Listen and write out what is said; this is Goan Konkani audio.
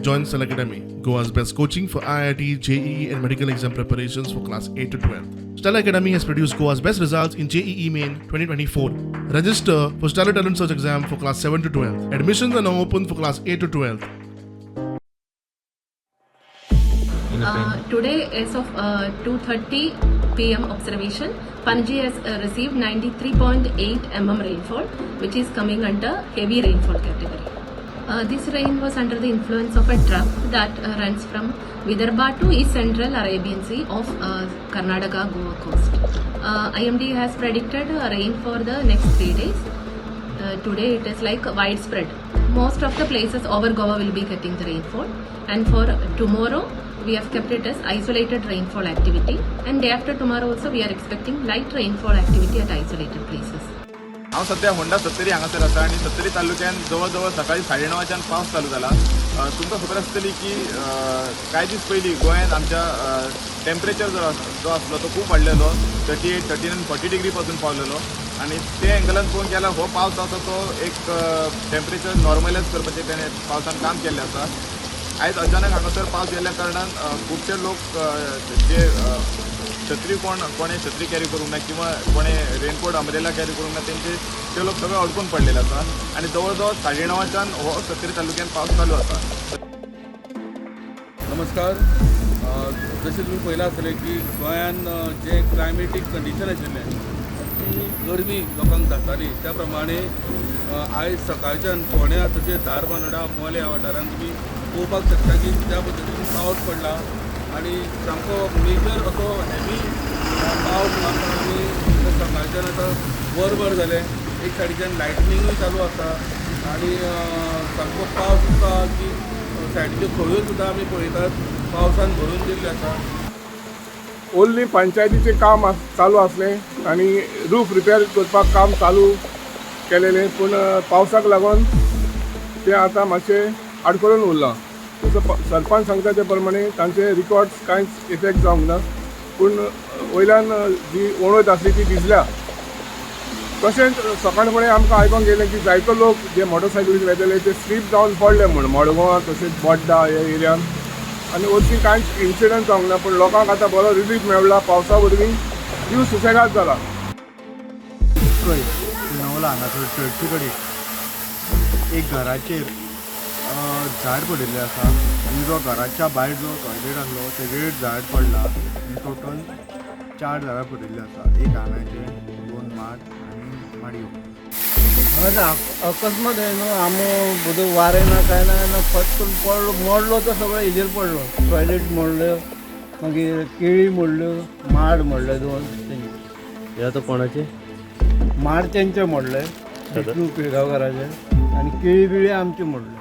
Join Stellar Academy, Goa's best coaching for IIT, JEE, and medical exam preparations for class 8 to 12. Stellar Academy has produced Goa's best results in JEE Main 2024. Register for Stellar Talent Search exam for class 7 to 12. Admissions are now open for class 8 to 12. Today, as of 2:30 p.m. observation, Panaji has received 93.8 rainfall, which is coming under heavy rainfall category. This rain was under the influence of a trough that runs from Vidarbha to East Central Arabian Sea of Karnataka Goa coast. IMD has predicted rain for the next 3 days. Today it is like widespread. Most of the places over Goa will be getting the rainfall, and for tomorrow we have kept it as isolated rainfall activity. And day after tomorrow also we are expecting light rainfall activity at isolated places. हांव सद्या होंडा सत्तरी हांगासर आसा आनी सत्तरी तालुक्यान जवळ जवळ सकाळी 9:30च्यान पावस चालू जाला. तुमकां खबर आसतली की कांय दीस पयलीं गोंयांत आमच्या टेम्परेचर जो आसलो तो खूब वाडलेलो, 38, 39, 40 डिग्री पासून पावलेलो आनी ते एंगलान पळोवंक गेल्यार हो पावस आसा तो एक टेम्परेचर नॉर्मलायज करपाचें तेणें पावसान काम केल्लें आसा. आयज अचानक हांगासर पावस येयल्ल्या कारणान खुबशे लोक जे छत्री कोण कोणें छत्री कॅरी करूंक ना किंवा कोणें रेनकोट, अंब्रेला कॅरी करूंक ना, तेंचे ते लोक सगळे अडकून पडलेले आसा आनी जवळ जवळ 9:30च्यान हो सत्तरी तालुक्यान पावस चालू आसा. नमस्कार. जशें तुमी पळयलां आसतलें की गोंयान जें क्लायमेटीक कंडिशन आशिल्लें, ती गरमी लोकांक जाताली, त्या प्रमाणे आयज सकाळच्यान फोंड्या तशेंच धारबांदोडा, मोलें ह्या वाठारांत तुमी पळोवपाक शकता की ज्या पद्दतीन पावस पडला आनी सामको मेजर असो हेवी पावस आनी सकाळच्यान आतां वरभर जालें, एक सायडीच्यान लायटनिंगूय चालू आसा आनी सामको पावस आसा की सायडीच्यो खळयो सुद्दां आमी पळयतात पावसान भरून गेल्ल्यो आसा. ओन्ली पंचायतीचें काम चालू आसलें आनी रूफ रिपेर करपाक काम चालू केलेलें, पूण पावसाक लागून तें आतां मातशें आडखळून उरलां. तसो सरपंच सांगता ते प्रमाणे तांचे रिकॉर्ड्स कांयच इफेक्ट जावंक ना, पूण वयल्यान जी वणत आसली ती भिजल्या. तशेंच सकाळ फुडें आमकां आयकोंक येयलें की जायतो लोक जे मोटरसायकलीर वेताले ते स्लीप जावन पडले म्हूण मडगांवां तशेंच बोड्डा ह्या एरियान. आनी हरशीं कांयच इन्सिडंट जावंक ना, पूण लोकांक आतां बरो रिलीफ मेळ्ळा पावसा वरवीं, जीव सुसेगाद जाला. पळय, नवला हांगासर चर्ची कडेन एक घराचेर झाड पडिल्लें आसा आनी जो घराच्या भायर जो टॉयलेट आसलो तेजेर झाड पडला आनी टोटल चार झाडां पडिल्लीं आसा, एक आंब्याचें, दोन माड आनी माडयो. हांगा अकस्मात हें न्हू, आंबो બધું वारें ना कांय ना ना, फट करून पडलो, मोडलो तो सगळो हेजेर पडलो. टॉयलेट मोडल्यो, मागीर केळी मोडल्यो, माड मोडले दोन तेंचे. हे आतां कोणाचे? माड तेंचे मोडले, विष्णू पिळगांवकाराचे, आनी केळी बिळी आमचे मोडले.